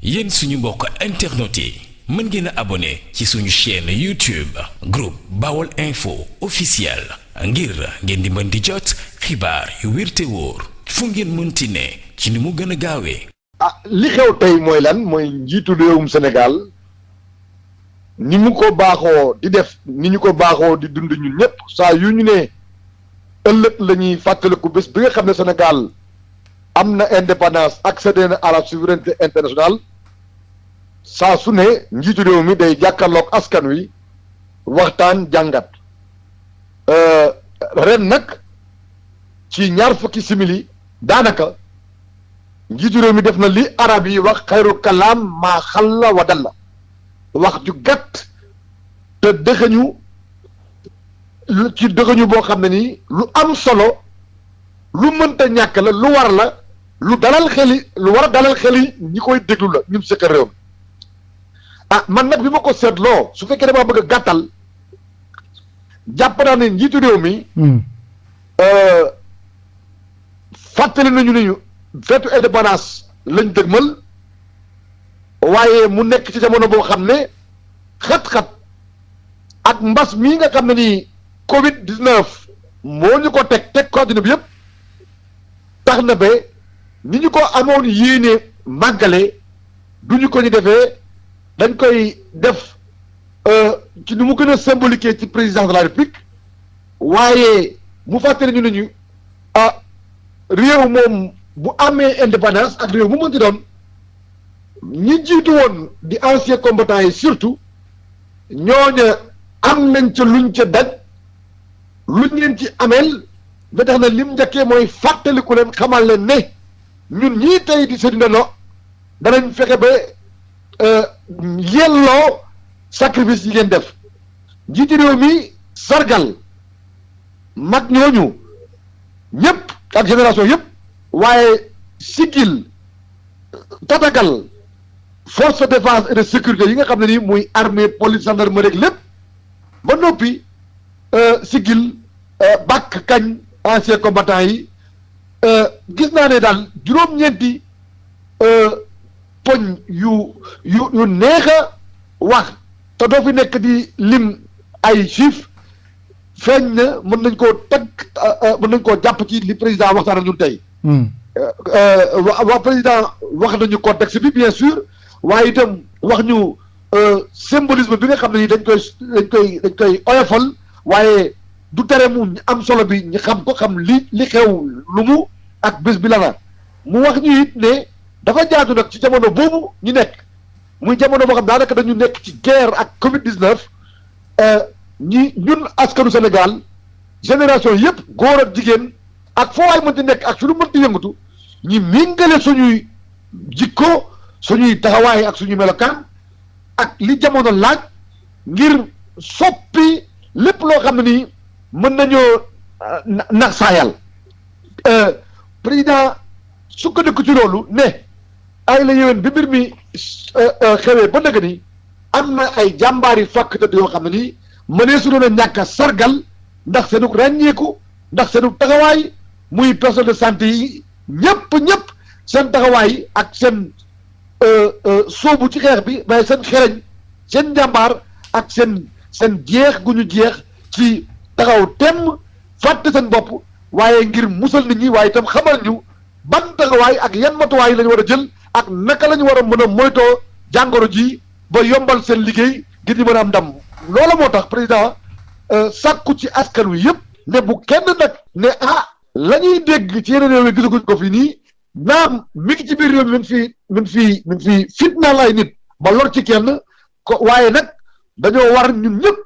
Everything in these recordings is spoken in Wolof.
yéen suñu mbokk internet yi mën ngeen a abonné ci suñu chaîne YouTube groupe Bawol Info officiel ngir ngeen di mën di jot xibaar yu wér te wóor fu ngeen mënti ne ci ni mu gën a gaawee. li xew tey mooy lan mooy njiitu réewum Sénégal ni mu ko baaxoo di def ni ñu ko baaxoo di dund ñun ñëpp saa yu ñu ne ëllëg la ñuy fàttaliku bés bi nga xam ne Sénégal am na indépendance accédé na à la souveraineté internationale saa su ne njiitu réew mi day jàkkaarloog askan wi waxtaan jàngat ren nag ci ñaar fukki simili daanaka njiitu réew mi def na li arab yi wax xayrul kalaam maa xalla wa dalla wax ju gàtt te dëxëñu ci dëxëñu boo xam ne nii lu am solo lu mënta ñàkk la lu war la lu dalal xeli lu war a dalal xeli ñi koy déglu la ñun sëkk réew mi man nag bi ma ko seetloo su fekkee dama bëgg a gàttal jàpp naa ne njiitu réew mi fàttali nañu ne ñu feetu indépendance lañ dëgmal waaye mu nekk ci jamono boo xam ne xat-xat ak mbas mii nga xam ne nii Covid 19 moo ñu ko teg ko àddina bi yëpp tax na ba ni ñu ko amoon yéene màggale du ñu ko ñu defee dañ koy def ci nu mu gën a symbolique ci présidence de la République waaye mu fàttali ñu ne ñu réew moom bu amee indépendance ak réew mu mënti doon ñi jiitu woon di anciens combattants yi surtout ñooña am nañ ca luñ ca daj luñ leen ci ameel ba tax na lim njëkkee mooy fàttaliku leen xamal leen ne ñun ñii tey di seen ndono danañ fexe ba yelloo sacrifice yi ngeen def njiiti réew mi sargal mag ñooñu ñëpp ak génération yëpp waaye sigil tatagal force de défense et de sécurité yi nga xam ne nii muy armée police gendarmerie rek lépp ba noppi sigil bàkk kañ anciens combattants yi gis naa ne daal juróom-ñeenti poñ yu neex a wax te doo fi nekk di lim ay chiffres feeñ na mën nañ koo teg mën nañ koo jàpp ci li président waxtaan ak ñun tey. président wax nañu contexte bi bien sûr waaye itam wax ñu symbolisme bi nga xam ne ni dañ koy oyofal waaye du tere mu am solo bi ñu xam ko xam li xew lu mu ak bés bi la na mu wax ñu it ne dafa jaatu nag ci jamono boobu ñu nekk muy jamono boo xam daanaka dañu nekk ci guerre ak Covid 19 ñun askanu Sénégal génération yëpp góor ak jigéen ak foo waay mënti nekk ak suñu mënti yëngatu ñi mingale suñuy jikko suñuy taxawaay ak suñuy melokaan ak li jamono laaj ngir soppi lépp loo xam ne nii mën nañoo nax saayal président sukkandiku ci loolu ne ay la yéwén bi mbir mi xewee ba nag ni am na ay jàmbaari fàkk tëdd yoo xam ne nii mënee su doon a ñàkk a sargal ndax seenu ràññeeku ndax seenu taxawaay muy personnel de santé yi ñëpp seen taxawaay ak seen soobu ci xeex bi waaye seen xereñ seen njàmbaar ak seen jeex gu ñu jeex ci taxaw temm fàtte seen bopp waaye ngir musal nit ñi waaye itam xamal ñu ban taxawaay ak yan matuwaay la ñu war a jël ak naka la ñu war a mën a moytoo jàngoro ji ba yombal seen liggéey ngir ñu mën a am ndam loola moo tax président sàkku ci askan wi yëpp ne bu kenn nag ne la ñuy dégg ci yeneen réew yi gisaguñ ko fi nii naam mi ngi ci biir réew mi min fii fitnaal ay nit ba lor ci kenn ko waaye nag dañoo war ñun ñëpp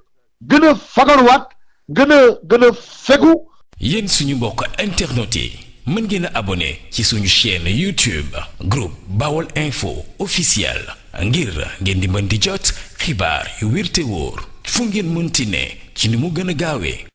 gën a fagaruwaat gën a fegu. yéen suñu mbokk internet yi mën ngeen a abonné ci suñu chaîne YouTube groupe Bawol Info officiel ngir ngeen di mën di jot xibaar yu wér te wóor fu ngeen mënti ne ci ni mu gën a gaawee.